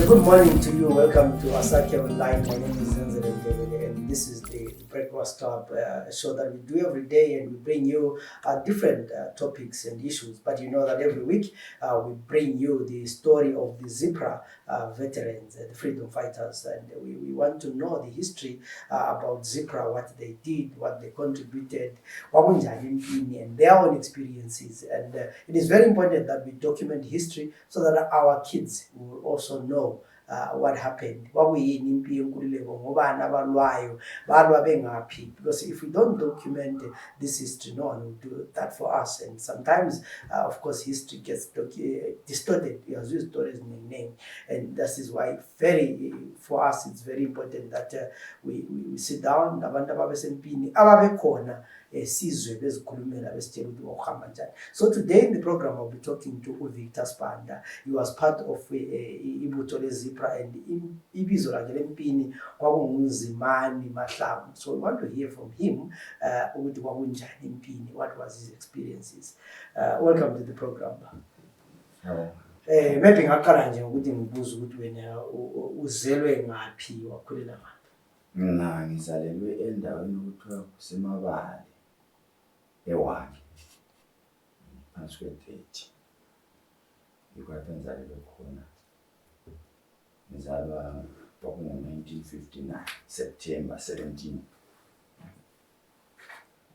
So good morning to you. Welcome to Asake Online. My name is Zenzele Ndebele, and this is the Breakfast Club, a show that we do every day, and we bring you different topics and issues. But you know that every week we bring you the story of the ZPRA veterans, the freedom fighters, and we want to know the history about ZPRA, what they did, what they contributed, and their own experiences. And it is very important that we document history so that our kids will also know what happened. Because if we don't document this history, no one will do that for us. And sometimes, of course, history gets distorted. As used stories name, and this is why for us it's very important that we sit down. So today in the program I'll be talking to Victor Sibanda. He was part of ZPRA, and ibizo lakhe lempini kwakunguZimani Mahlangu. So we want to hear from him ukuthi kwakunjani empini, what was his experiences. Welcome to the program. Maybe ngaqala nje ukuthi ngibuza ukuthi wena uzelwe ngaphi, wakhulela ngaphi? Mina ngizalelwe endaweni okuthiwa kuseMabali eWange phansi kwe-30. Yikwapho ngizalelwe khona. Ngizalwa ngo-1959 September 17.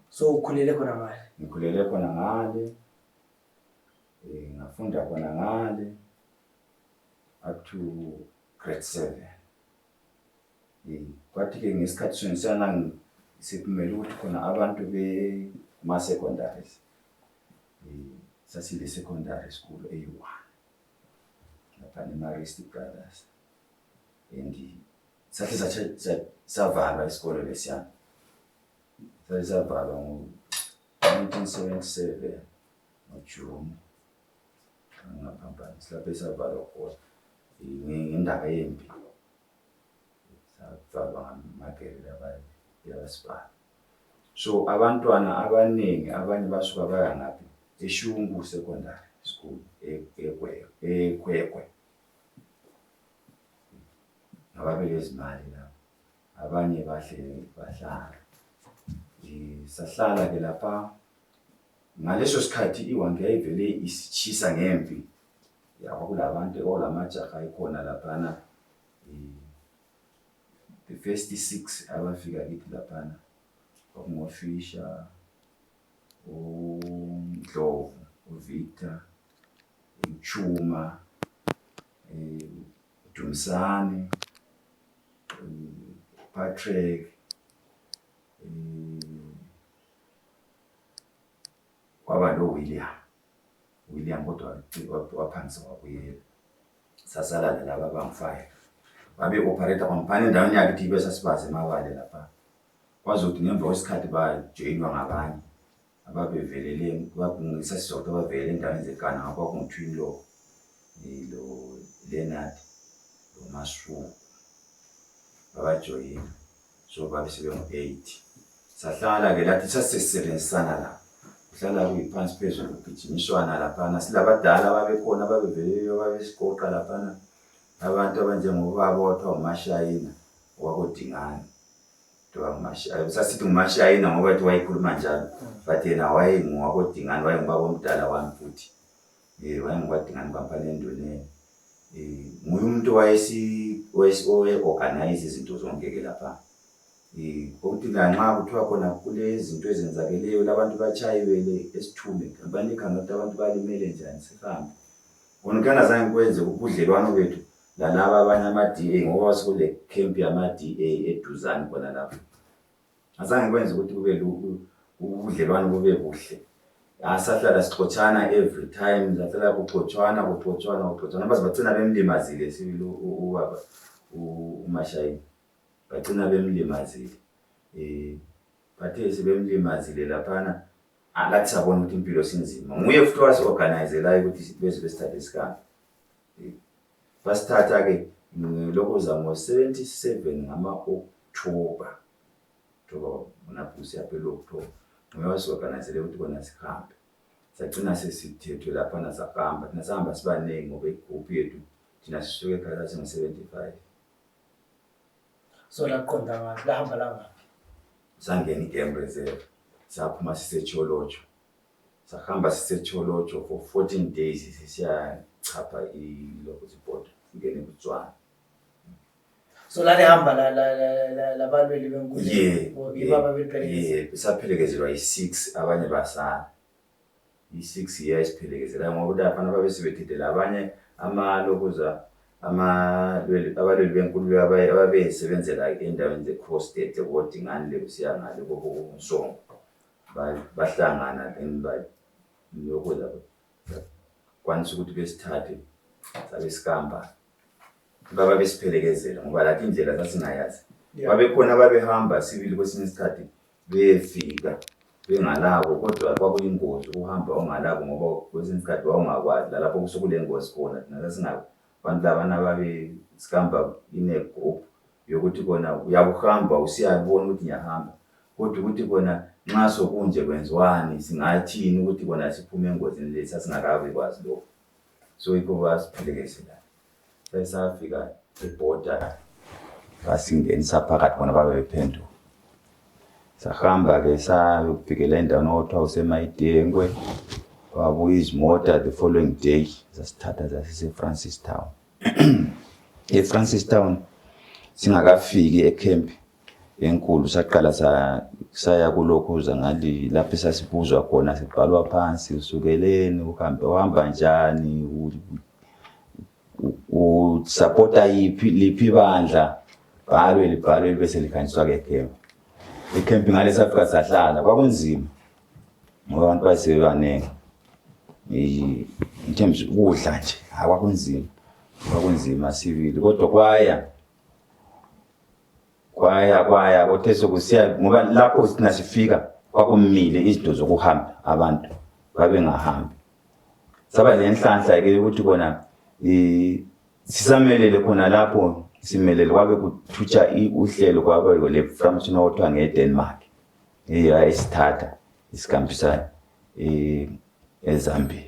So ukhulele khona ngale? Ngikhulele khona ngale, ngafunda khona ngale up to grade 7. Kwathi-ke ngesikhathi sonisana sekumele ukuthi khona abantu kuma-secondaries. Sasile secondary school eyi-1 lapha neMaristi Brothers, and savalwa isikole lesiyana. Savalwa ngo-1977 ngoJuni ngaphambanisi lapho esavalwa khona ngendaba yempi. Savalwa ngamagere yabasipala. So abantwana abaningi abanye basuka baya ngaphi eShungu Secondary School eKwekwe. Ababeke Zimani lapho, abanye bahlala. Sahlala ke lapha. Ngaleso sikhathi iWange yayivele isichisa ngempi. Kulabantu olamajaha ikhona laphana. The first 6 abafika kithi laphana ngoFisher, uNdlovu, uVictor, uChuma, uDumsane, Patrick, kwaba William kodwa waphansi wabuyela. Sasala laba abangu-5 babe operator company endaweni yakithi bese sibaze eMabali lapha. Kwazothi ngemva kwesikhathi bajoyinwa ngabanye ababevelele kwakungisasizotha abavele endaweni zekana kwakungu-Twin lo Leonard lo Masu babajoyina. So babe sebengu-8. Sahlala ke lathi sasisebenzisana la. Kuhlala kuyiphansi phezulu kugijinyiswana laphana. Silabadala babekhona ababeveleleyo babesiqoqa laphana. Abantu abanjengobaba othiwa uMashayina wakodingani. Sasithi uMashayina ngoba ethi wayekhuluma njalo, but yena wayengowakodingani, wayengubaba omdala wami futhi. Wayengubadingani kampani endoneni. Nguye umuntu oye-organize izinto zonke ke lapha. Ukuthi nxa kuthiwa khona kule zinto ezenzakeleyo labantu bachayiwe esithume, kampani ikhangela ukuthi abantu balimele njani sihambe. Khona kangazange kwenze ubudlelwano bethu lalaba abanye ama-DA ngoba sikule camp yama-DA eduzane khona lapho. Azange kwenze ukuthi kube ubudlelwano bube buhle. Sahlala sixotshana every time, sahlala kuxotshwana. Baze bagcina bemlimazile sibili ubaba uMashayina. Bagcina bemlimazile. Bathe sebemlimazile laphana alathi sabona ukuthi impilo sinzima. Nguye futhi wasi-organizelayo ukuthi bese besithathe isikambi. Basithatha ke lokho zamo 77 ngama-October. Lapho siyaphela October. Nguye wasi-organizela ukuthi kona sihambe. Sagcina sesithethwe laphana sahamba. Thina sahamba sibaningi ngoba igroup yethu thina sisuke ekhaya ngo-75. So laqonda ngaphi lahamba la ngaphi? Sangena i-game reserve saphuma sisecholotsho sahamba sisecholotsho for 14 days sisiyachapha ilokuthi border singene eBotswana. So la lehamba la balweli benkulu ibaba beliphelekeze bisaphelekezelwa i6 abanye basala i6 years siphelekezela ngoba lapha babe sebethedela abanye amalokuza abalweli benkulu ababesebenzela endaweni ze-cross state voting ngani le kusiya ngale kokusongo bahlangana yokuza kwanisa ukuthi besithathe sabe sikamba baba besiphelekezela ngoba lathi indlela sasingayazi babekhona babehamba sibili kwesinye isikhathi befika bengalabo kodwa kwakuyingozi ukuhamba ongalabo ngoba kwesinye isikhathi wawungakwazi lapho kusukule ingozi khona thina singaba abantu labana babe sikamba ine group yokuthi kona uyakuhamba usiyabona ukuthi ngiyahamba kodwa ukuthi kona nxa sokunje kwenziwani singathini ukuthi kona siphume engozini lesi sasingakabi kwazi lokho. So ikho basiphelekezela besafika eborder basingenisa phakathi bona babe bephenduka sahamba ke safikela endaweni okuthiwa useMayidengwe wabuya izimota the following day zasithatha zasise Francistown. eFrancistown singakafiki eCamp enkulu saqala saya kulokhuza ngali lapho esasibuzwa khona sibhalwa phansi usukeleni uhamba njani usupporta liphi bandla bhalwe bese likhanjiswa ke eCamp ngalesa Afrika sahlala kwakunzima ngoba abantu basebanenge in terms ukudla nje kwakunzima civil kodwa kwaya kothe sokusiya ngoba lapho sina sifika kwakumile izinto zokuhamba abantu babengahambi saba lenhlanhla ke ukuthi kona sisamelele khona lapho simelele kwabe kuthutsha uhlelo kwabe le from othiwa ngeDenmark esithatha isikambisa eZambia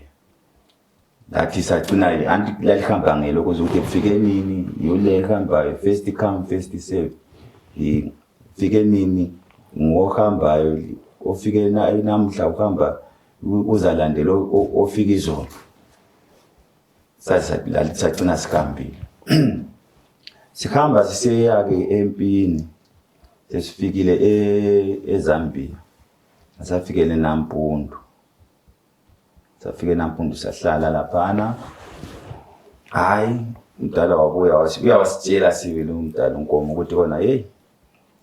lathi sagcina anti lalihamba ngeloko ukuthi kufike nini yole hamba first come first serve ifike nini ngohambayo ofike namhla uhamba uzalandela ofika izolo sagcina sikambile sikhamba siseya ke empini sesifikile eZambia safikele Nampundu sahlala laphana hayi umdala wabuya wasitshela sibili umdala unkomo ukuthi kona hey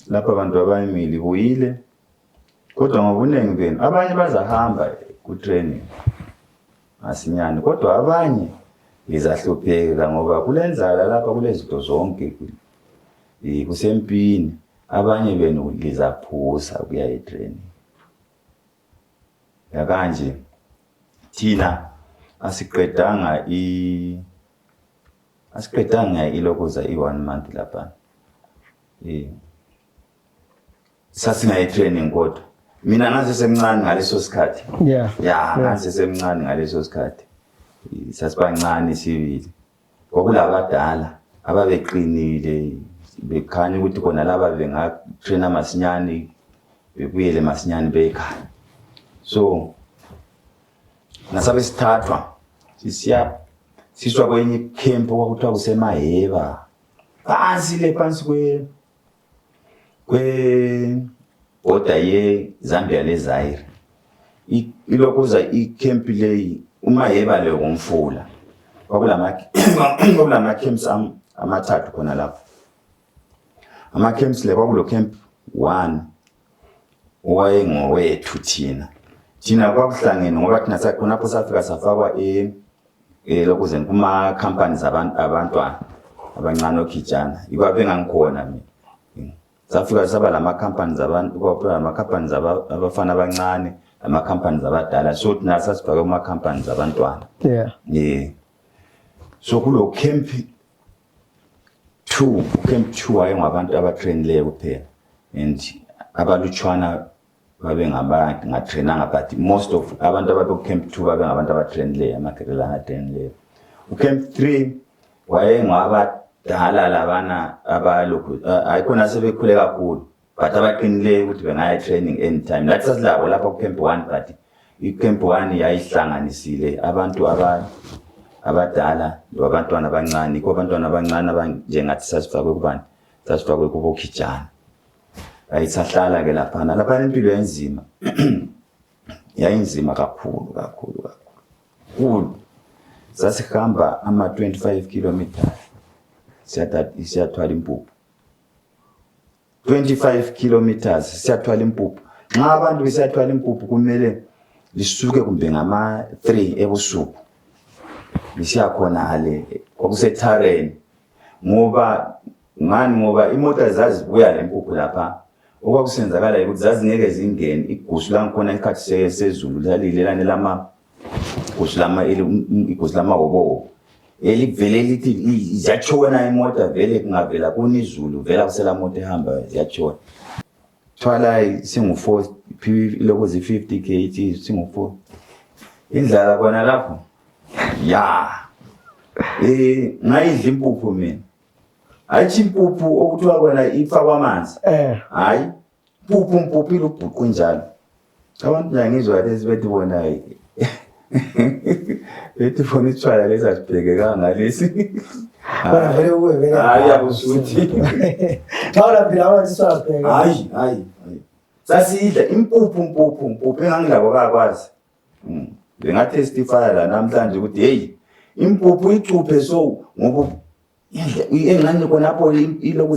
lapha abantu abayimili buyile kodwa ngobunengi benu abanye bazahamba ku training asinyani kodwa abanye ngizahlupheka ngoba kulenzala lapha kulezinto zonke kusempini abanye benu ngizaphusa kuya etraining yakanje thina asiqedanga ilokuza i1 month lapha sasingayi training kodwa mina ngasesemncane ngaleso sikhathi ngasesemncane ngaleso sikhathi sasibancane sibili kwakulabadala ababeqinile bekhanya ukuthi kona laba bengatraina masinyane bebuyele masinyane beyikhaya so nasabe sithathwa siswa kwenye camp okuthiwa kuseMaheba phansi kwe border yeZambia leZaire ilokuza icamp leyi uMaheba leyo ngomfula kwakulama camps amathathu khona lapho ama camps le kwakulo camp 1 owayengowethu thina kwakuhlangene ngoba thina sakhonapho safika safakwa lokuze kuma companies abantwana abancane okhijana ikwabe ngangikhona mina safika saba lama companies abantu kwaphela ama companies abafana abancane ama companies abadala so thina sasifaka kuma companies abantwana so kulo camp 2 wayengabantu abatraineleyo kuphela and abalutshwana babe ngabantu ngatrainanga but most of abantu ababe camp 2 babe ngabantu abatraineleyo amakerela atraineleyo camp 3 wayengabadala labana abalokhu ayikhona sebekhule kakhulu but abaqinile ukuthi bengaya training anytime lathi sasilabo lapha ku camp 1 but i camp 1 yayihlanganisile abantu abadala labantwana abancane abantwana abancane abanjengathi sasifakwe kubani sasifakwe kubo Khijana ayisahlala ke lapha impilo yenzima yayinzima kakhulu sasihamba ama 25 kilometers siyathwala impuphu 25 kilometers siyathwala impuphu nxa abantu besiyathwala impuphu kumele lisuke kumbe ngama 3 ebusuku lisiyakhona ale kwakusethareni ngoba imoto zazibuya lempuphu lapha okwakusenzakala ukuthi zazingeke zingene igusu langikhona ikhathi sezulu lalilelane igusu lamahobo elivele lithi ziyatshona imoto vele kungavela kunizulu vela kusela moto ehamba ziyatshona thwala singu4 lokuzi 50 kg singu4 indlala kona lapho ya ngayidla impuphu mina ayithi impuphu okuthiwa kona ifa kwamanzi hayi impuphu ilubhuqu njalo abantu ngizwa lezi bethi bona bethi fona ithwala lezi asibhekeka ngalesi Bana vele uwe hayi yabusuthi Bawula phela awasiswa asibheka hayi sasidla impuphu engangilabo kakwazi bengatestify la namhlanje ukuthi hey impuphu icuphe so ngoba engani khonapho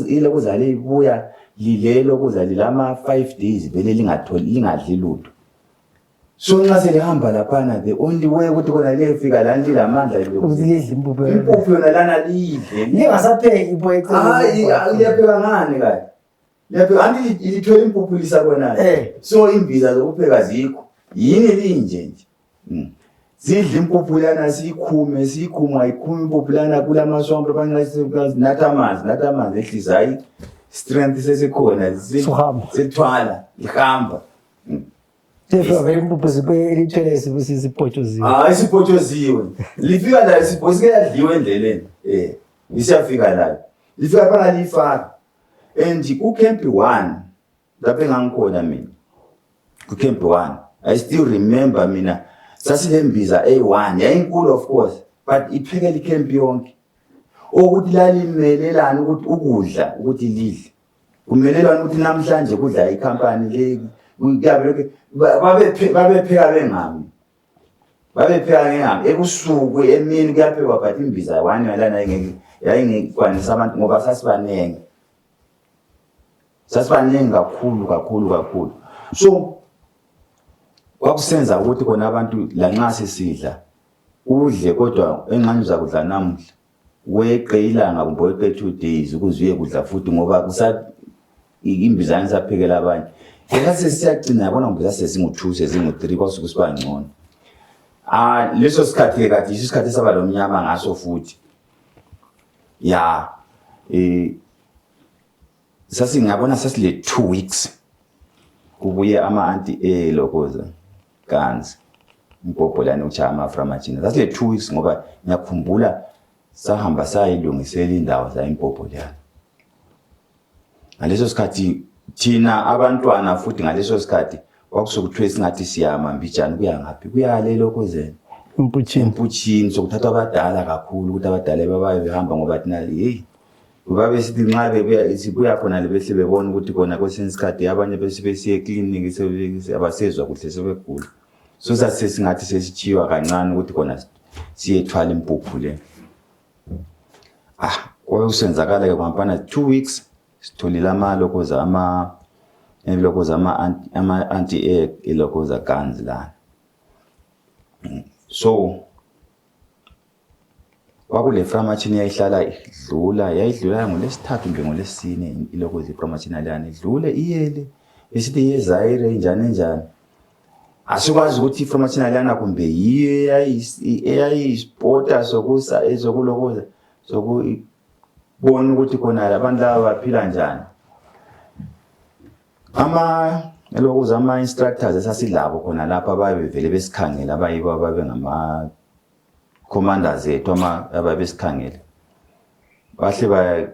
ilokuzale ibuya lilelo kuzalila ama 5 days vele lingadli lutho so nxa selihamba laphana the only way ukuthi kona lefika la ndilamandla ukuzidla impuphu yona lana lidle lingasapheki ibo hayi iyapheka ngani kahle yapheka anti ilithwele impuphu lisakona so imbiza zokupheka zikho yini linje zidla impuphu lana siyikhuma impuphu lana kulamaswampa bangasinatha amanzi ehlisa hayi strength sesikhona sithwala ihamba vele impuphu elithwele siphotshoziwe hayi siphotshoziwe lifika la sibhosike yadliwe endleleni isiyafika la lifika phana lifaka and ku camp 1 lapho engangikhona mina ku camp 1 I still remember mina sasilembiza A1 yayinkulu of course but iphekela icamp yonke ukuthi lalimelelana ukuthi ukudla ukuthi lidle kumelelana ukuthi namhlanje kudla ikhampani le kuyabe babepheka bengami ebusuku emini kuyaphekwa but imbiza 1 yalana yayingekwanisa abantu ngoba sasibanenge kakhulu so kwakusenza ukuthi kona abantu lanxa sesidla udle kodwa engxanye uzakudla namuhla weqe ilanga kumbe weqe 2 days ukuziye kudla futhi ngoba imbizana saphekela abanye ngase siyagcina yabona ngoba sesingu2 sezingu3 kwasuku sibangcono leso sikhathi kade isikhathi saba lomnyama ngaso futhi ya sasingabona sasile 2 weeks kubuye ama anti lokoza kanzi impopho lana uchaya amaframachina sasile 2 weeks ngoba ngiyakhumbula sahamba sayilungisela indawo za impopho lana ngaleso sikhathi thina abantwana futhi ngaleso sikhathi kwakusukuthiwe singathi siyama mbijana kuya ngaphi kuyale lokozeni impuchini sokuthatha abadala kakhulu ukuthi abadala babaye behamba ngoba thina hey babe sithi nxa bebuya sibuya khona lebehle bebona ukuthi kona kwesinye isikhathi abanye besiye clinic abasezwa kuhle sebegula so sasesingathi sesichiwa kancane ukuthi kona siyethwala impuphu le kwasenzakala ke kwampana 2 weeks sitholile amalokoza ama anti-air ilokoza guns lana so kwakule framachini yayidlula ngolesithathu nje ngolesine ilokoza iframachini lana idlule iyele esithi yezaire njani asikwazi ukuthi iframachini lana kumbe yiyo eyayisporta sokusa ezokulokoza sokubona ukuthi khona abantu laba baphila njani elokuza ama instructors esasilabo khona lapha babevele besikhangela abayibo babe ngama commanders ethu ababesikhangela bahle ba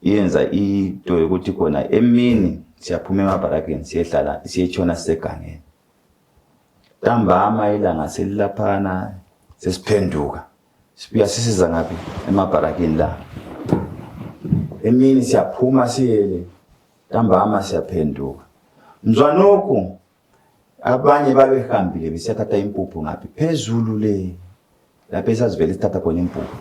yenza into yokuthi khona emini siyaphuma emabharakeni siyehlala siyetshona segangeni. Ntambama ilanga selilaphana sesiphenduka. Sibuya sisiza ngaphi emabharakeni la. Emini siyaphuma siyele. Ntambama siyaphenduka. Mzwanoko abanye babehambile besiyathatha impuphu ngaphi phezulu le. Lapho esazivele sithatha khona impuphu.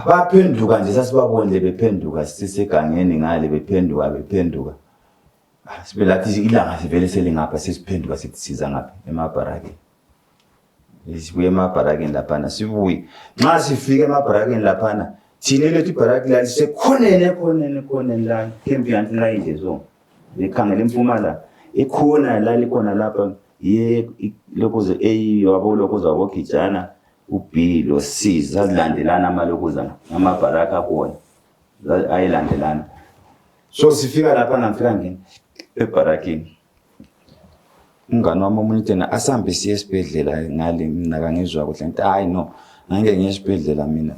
Baphenduka nje sasibabonile bephenduka sisegangeni ngale bephenduka. Sibelathi ilanga sivele selingapha sesiphenduka sisiza ngaphi emabharakeni. Sibuye emabharakeni laphana sibuye. Nxa sifika emabharakeni laphana thina lethu ibharaki la khonene la camp yanti la injezo. Bekhangela impuma la ikhona la likhona lapha ye lokuze yabo lokuza wokijana uB lo C zazilandelana amalokuza amabharaka khona ayilandelana. So sifika lapha nafika ngini ebharakini. Umngani wami omunye tena asambe siye esibhedlela ngale mina kangizwa kuhle ngithi hayi no ngeke ngiye esibhedlela mina.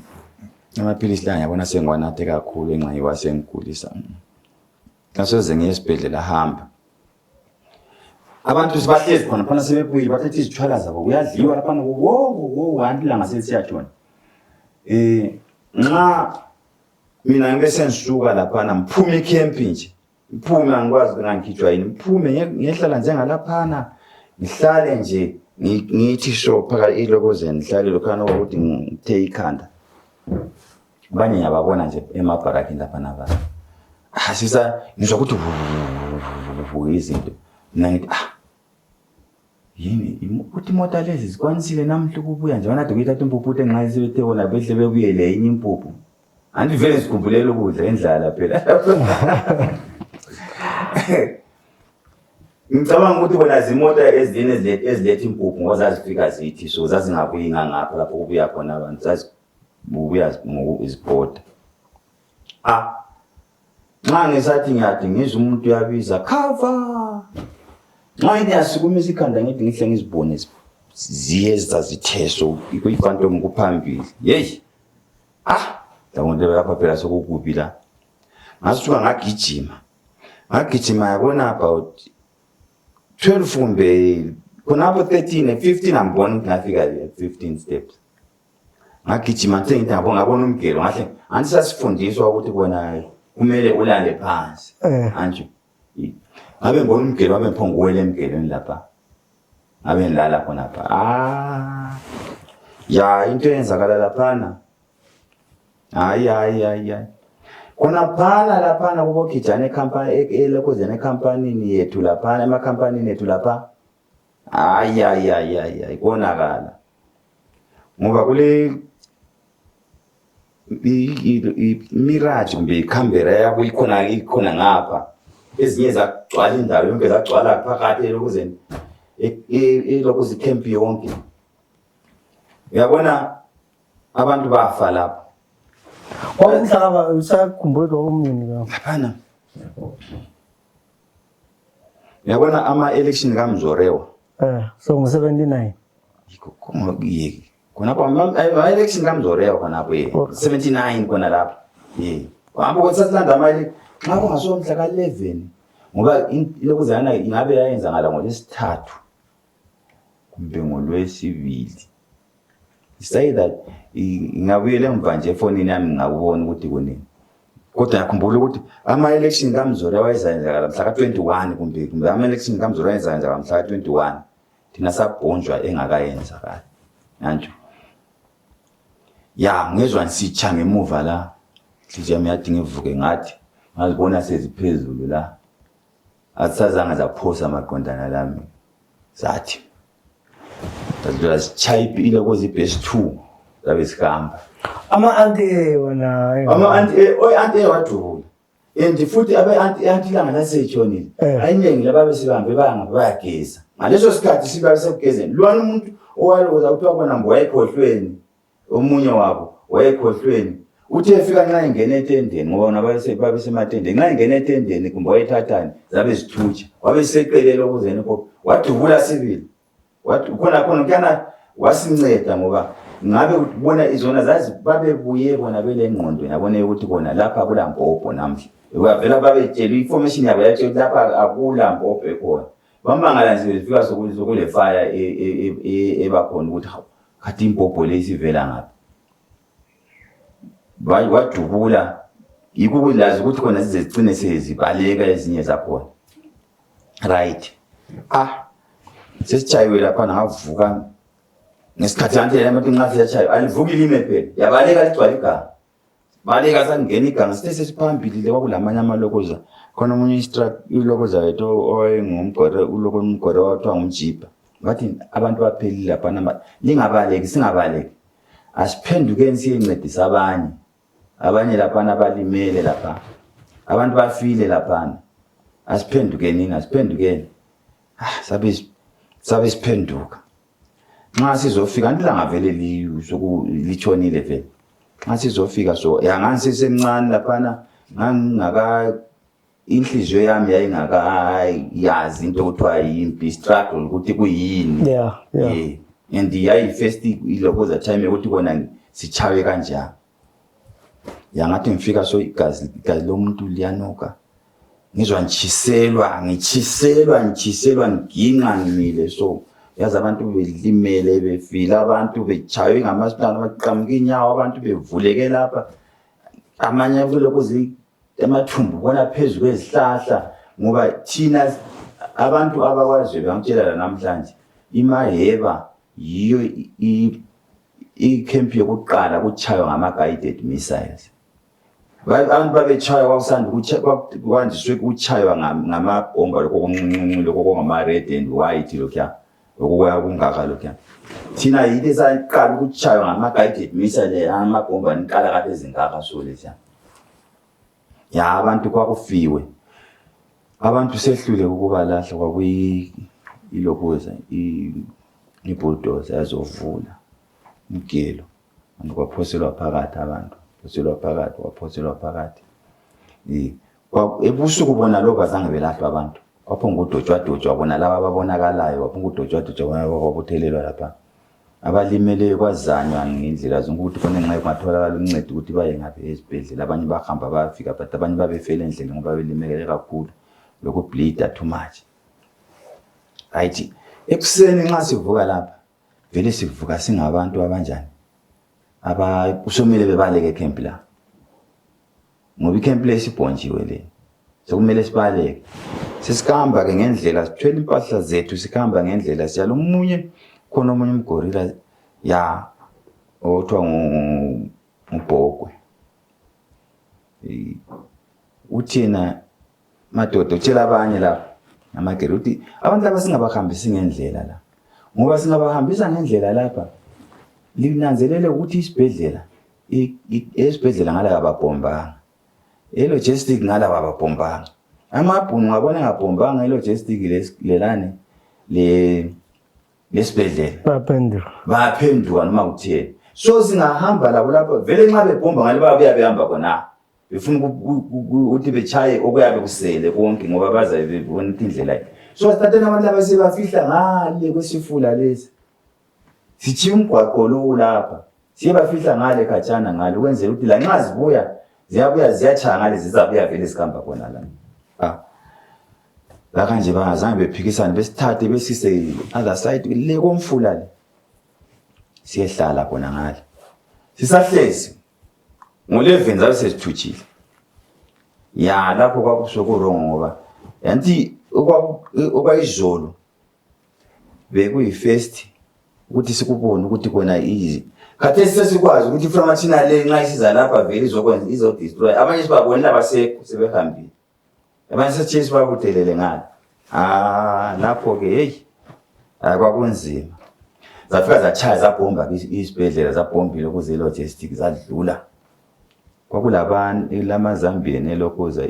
Amaphilisi la ngiyabona sengwanathe kakhulu enxa iwasengigulisa. Kasoze ngiye esibhedlela hamba. Abantu sibahlezi khona phana sebebuyile bathatha izithwala zabo kuyadliwa lapha wo andilanga selisiyathona. Nxa mina ngibe sengisuka lapha mphume ecamp nje. Mphume angikwazi ngangikhijwa yini. Mphume ngiyehlala njengalaphana. Ngihlale nje ngithi so phaka ilokozeni ngihlale lokhana ukuthi ngithe ikhanda. Banye yababona nje emabharakini lapha nabana. Sisa ngizwa ukuthi izinto. Mina ngithi yini ukuthi imoto lezi zikwanisile namhla ukubuya nje wena dokita impuphu enxa isebethe wona behle bekuyele enye impuphu. Andivele sikhumbulele ukudla endlala phela. Ngicabanga ukuthi bona zimoto ezidini ezilethe impuphu ngoba zifika zithi so zazingakuyinga ngapha lapho kubuya khona abantu zazibuya ngokuzipota. Nxa ngisathi ngiyathi ngizwe umuntu uyabiza cover. Nxa ngiyasukumisa ikhanda ngithi ngihle ngizibone ziyeza zitheso ikuyiphantom kuphambili. Hey. Lamuntu lapha phela sokukubi la. Ngasuka ngagijima yabona about 12 kumbe khonapho 13 15 ambona ngafika 15 steps. Ngagijima ngithi ngabona umgelo ngahle antisasifundiswa ukuthi bona kumele ulale phansi. Anje. Ngabe ngibona umgelo wabe mphongo wele emgelweni lapha. Ngabe ngilala khonapha. Ya into eyenzakala laphana. Hayi. Kona phala laphana kubokijana ecompany elokozena ecompany yethu laphana emacompany ethu lapha. Hayi konakala. Ngoba kule Mirage kumbe iCamera yabo ikhona ngapha. Ezinye zagcwala indawo yonke zagcwala phakathi elokozeni elokuzi camp yonke. Uyabona abantu bafa lapha. Kwamhlaba usakhumbula umnyeni lapha. Laphana. Uyabona ama-election kaMzorewa. So ngo-79. Khonapho ama-election kaMzorewa khonapho 79 khona lapha. Hamba kwatsathanda ama-election. Xa kungaso mhla ka-11 ngoba lokuzana ingabe yayenza ngala ngolesithathu kumbe ngolwesibili. Say that ngabuyele emva nje efonini yami ngakubona ukuthi kunini. Kodwa ngakhumbula ukuthi ama-election kaMzorewa wayenzakala mhla ka-21 kumbe ama-election kaMzorewa wayenzakala mhla ka-21. Thina sabhonjwa engakayenzakala. Nanjo. Ya ngezwe ngisitsha ngemuva la. Inhliziyo yami yathi ngivuke ngathi ngazibona seziphezulu la. Asazanga zaphosa amaqondana lami. Zathi Tadula chaipi ile kozi base 2 zabe sikhamba. Ama-anti wona. Ama-anti wadubula. And futhi abe-anti langa lasetshonile. Ayiningi lababe sibambe bayageza. Ngaleso sikhathi sibabe sekugezeni. Lwana umuntu owaloza ukuthi wabona mbo wayekhohlweni. Omunye wabo wayekhohlweni. Uthe efika nxa ingene etendeni ngoba bona babe sematendeni. Nxa ingene etendeni kumbe wayethathani zabe zithutsha. Wabe seqelela ukuzeni pho. Wadubula sibili. Khona kuyana wasinceda ngoba ngabe ubona izona zazi babebuye bona bele ngqondo yabona ukuthi bona lapha kulampopo namhla uyavela babetshela information yabo yathi lapha akulampopo ekhona bambangala nje befika sokule fire ebakhona ukuthi khathi impopo lesivela ngapha wadubula yikho kulazi ukuthi khona sizecine sezibaleka ezinye zakhona right sesichayiwe lapha ngavuka ngesikhathi antele abantu nqathi yachayiwe alivuki lime phela yabaleka ligcwala iganga baleka sangena iganga sesiphambili le kwakulamanye amalokoza khona umunye ilokoza yethu oyengumgore umgore wathiwa ngumjipa ngathi abantu baphelile lapha nama lingabaleki singabaleki asiphendukeni siyencedisa abanye lapha abalimele lapha abantu bafile lapha asiphendukeni sabe siphenduka nxa sizofika ndilanga vele litshonile vele nxa sizofika so yangani semncane lapha ngangaka inhliziyo yami yayingakayazi into okuthiwa yimpi struggle ukuthi kuyini and yayi first ilokoza time ukuthi kona sichawe kanjani yangathi ngifika so igazi lomuntu liyanuka ngizwa ngichiselwa nginqa ngimile so yazi abantu belimele befila abantu bechawe ngamasilana baqhamuka inyawo abantu bevuleke lapha amanye kulokuzi emathumbu bona phezulu kwezihlahla ngoba thina abantu abakwazi bangitshela namhlanje imaheba yiyo i-camp yokuqala kuchaywa ngama-guided missiles abantu babechaywa kwakusanda kwandiswe kuchaywa ngamabhomba lokho ngama-red and white lokhuya okuya kungaka lokhuya thina yile saqala ukuchaywa ngama-guided missile amabhomba niqala kade ezingaka so lesiya ya abantu kwakufiwe abantu sehlule ukubalahla kwakuyilokuza ibulldozer yazovula umgelo kwaphoselwa phakathi abantu waphoselwa phakathi ebusuku bona lokho azange belahlwa abantu waphonga udotshwa bona laba ababonakalayo waphonga udotshwa bona kwabuthelelwa lapha abalimeleyo kwazanywa ngendlela zonke ukuthi khona ngenxa yokungatholakala uncedo ukuthi baye ngaphi ezibhedlela abanye bahamba bafika but abanye babefela endleleni ngoba belimele kakhulu lokho bleed too much right ekuseni nxa sivuka lapha vele sivuka singabantu abanjani kusomele bebaleke camp la ngoba icamp lesibhonjiwe le sokumele sibaleke sesikhamba ke ngendlela sithwele impahla zethu sikhamba ngendlela siyalo umunye khona omunye umgorilla ya othiwa ngubhokwe uthina madoda utshela abanye lapha namageri uthi abantu laba singabahambisi ngendlela la ngoba singabahambisa ngendlela lapha linanzelele ukuthi isibhedlela ngala ababhombanga elogistic ngala ababhombanga amabhunu ngabona ngabhombanga elogistic lelane lesibhedlela baphenduka noma uthiyeni so singahamba labo lapha vele nxa bebhomba ngale babuya behamba khona befuna ukuthi bechaye okuyabe kusele konke ngoba baza bebona indlela so sitatena abantu abasebafihla ngale kwesifula lesi sithi umgwaqo lo lapha siyebafihla ngale khatshana ngale kwenzela ukuthi la nxa zibuya ziyabuya ziyachaya ngale zizabuya vele sikhamba khona la la kanje bangazange bephikisana besithathe besise other side le komfula le siyehlala khona ngale sisahlezi ngo11 zabe sesithuthile ya lapho kwakusokurongo ngoba yanti okwayizolo bekuyi first ukuthi sikubone ukuthi kona easy khathesi sesikwazi ukuthi from thina le nxa isiza lapha vele izokwenza izodestroy abanye sibabona abasekho sebehambile abanye sechase bakudelele ngale lapho ke hey kwakunzima zafika zachaya zabhomba isibhedlela zabhombile ukuze logistic zadlula kwakulabantu lamazambian elokuza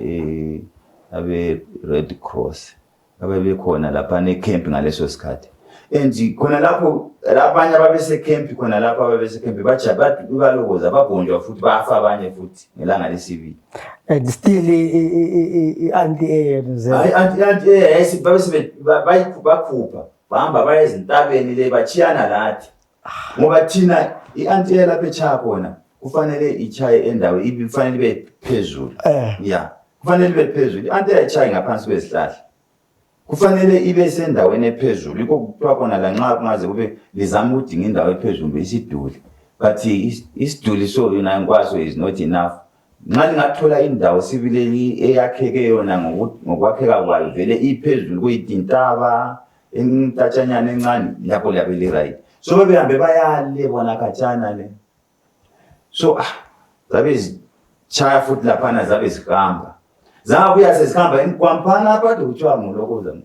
abe Red Cross ababekhona lapha ne camp ngaleso sikhathi and khona lapho labanye ababese camp khona lapho ababese camp balokoza babhonjwa futhi bafa abanye futhi ngelanga lesibili and still anti-air anti-air babese bakhupha bahamba baye ezintabeni le bachiyana lathi ngoba thina i-anti lapha eChaya khona kufanele ichaye endawo kufanele ibe phezulu yeah kufanele ibe phezulu i-anti eChaya ngaphansi kwezihlahla kufanele ibe sendaweni ephezulu ikho kuthiwa khona la nxa kungaze kube lizama udinga indawo ephezulu isiduli but isiduli so yona ngikwaso is not enough nxa lingathola indawo sibileli eyakheke yona ngokwakheka kwayo vele iphezulu kuyintaba entatshanyana encane lapho liyabe right so bebehambe bayale bona khatshana le so zabe zichaya futhi laphana zabe zihamba zabuya sezihamba enkwampana apha kuthiwa ngulokoza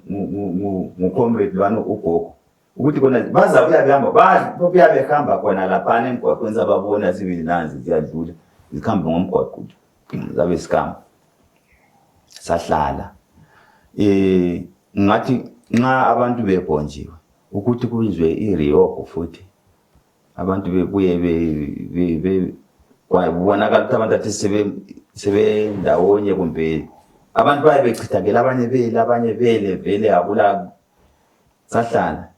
ngcomrade lwana ugogo ukuthi kona bazabuya behamba khona laphana emgwaqweni sababona sibili nanzi ziyadlula zikhamba ngomgwaqo zabe sikamba sahlala ngathi nxa abantu bebhonjiwe ukuthi kuzwe iRiogo futhi abantu bebuye kwabonakala ukuthi abantu athi sebe ndawonye kumbe abantu baye bechithakela abanye bele vele akula sahlala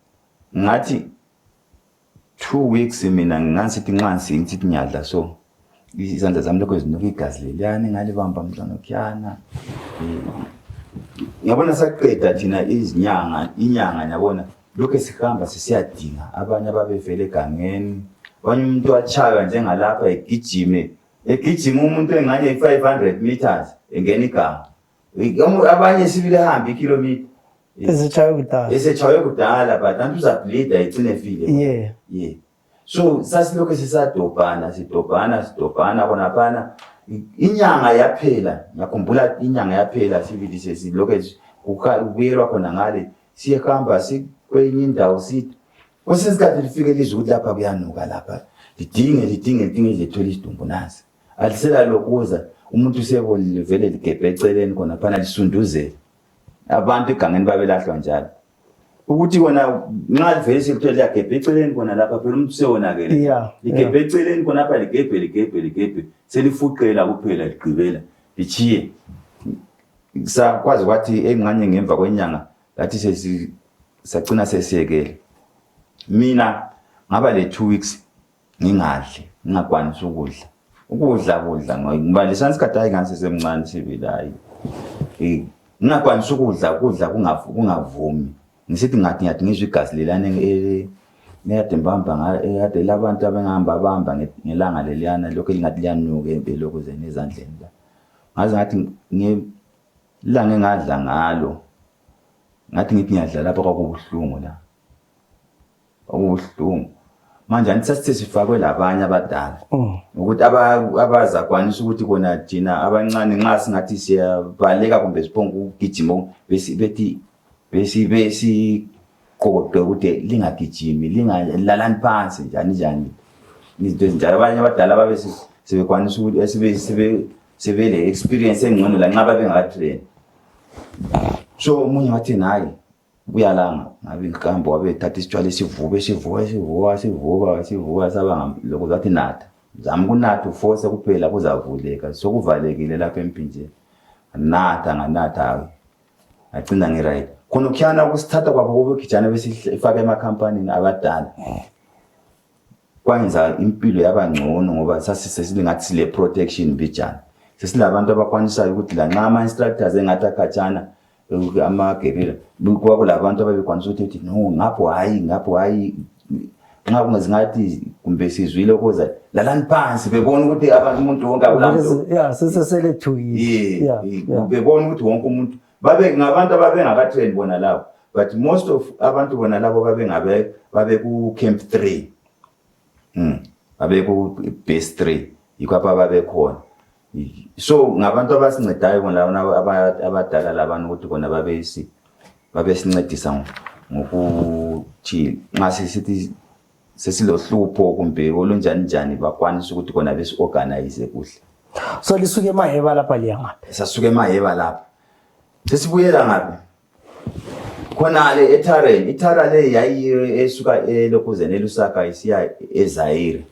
ngathi 2 weeks mina ngansithi nxa ngithi nyadla so izandla zami lokho zinuka igazi leliyana ngalibamba mntwana okyana ngiyabona saqeda thina inyanga yabona lokho sihamba sisiyadinga abanye ababevele egangeni abanye umuntu wachaywa njengalapha egijima umuntu enganye 500 meters engena iganga abanye sibile hamba ikilometer esechawe kudala but antu uzableed ayigcine file yeah so sasilokho sidobhana khona phana inyanga yaphela ngiyakhumbula inyanga yaphela sibili sesilokho kubuyelwa khona ngale siyehamba sikwenye indawo sithi kwesesikhathi lifike lizwe ukuthi lapha kuyanuka lapha lidinge lethola isidumbu nazi alisela lokuza umuntu usebonile vele ligebhe eceleni khona phana lisunduzela abantu egangeni babelahlwa njalo ukuthi wona nxa vele sikuthola liyagebhe eceleni khona lapha phela umuntu usewonakele ligebhe eceleni khona lapha ligebhe selifuqela kuphela ligqibela lichiye sakwazi kwathi engxanye ngemva kwenyanga lathi sacina sesiyekele mina ngaba le 2 weeks ngingadli ngingakwanisi ukudla ngoba lesana sikhathi ngase semncane sibili hayi ngingakwanisi ukudla kungavumi ngisithi ngathi ngiyadinga igazi lelana ngiyadembamba ngade labantu abangahamba ngelanga leliyana lokho lingathi liyanuka empeloko zenezandleni la ngaze ngathi ngelanga engadla ngalo ngathi ngithi ngiyadla lapha kwakubuhlungu la okubuhlungu manje anitsasithe sifakwe labanye abadala ukuthi abazakwanisa ukuthi kona thina abancane nxa singathi siyabaleka kumbe siphonga ukugijima bethi qoqe ukuthi lingagijimi lingalalani phansi njani izinto ezinjalo abanye abadala babe sebekwanisa ukuthi sebele experience engcono la nxa babengakatrain so umunye wathi nayi buyalanga ngabe inkambo wabethatha isitshwala sivuka saba lokho zathi natha zama kunatha uforce kuphela kuzavuleka sokuvalekile lapha empinjeni nganatha agcina ngiright khona ukhiyana kusithatha kwabo kubekijana besifaka emakhampanini abadala kwenza impilo yabangcono ngoba sasilingathi sile protection bijana sesilabantu abakwanisayo ukuthi la nxa ama instructors engathi akhatshana amagebela kwakula abantu ababekwanisa ukuthi no ngapho hayi nxa kungazingathi kumbe sizwile ukuza lalani phansi bebona ukuthi umuntu wonke akulanto sesele 2 years bebona ukuthi wonke umuntu ngabantu ababengakatrain bona labo but most of abantu bona labo babe ku camp 3 babe ku base 3 yikho babe khona so ngabantu abasincedayo bona abadala labantu ukuthi kona babesincedisa ngokuthi ngase sithi sesilohlupho kumbe olunjani bakwanisa ukuthi kona besiorganize kuhle so lisuke eMaheba lapha liya ngaphi sasuke eMaheba lapha sesibuyela ngaphi khona le eThara le yayi esuka eLokuzeni eLusaka isiya eZaire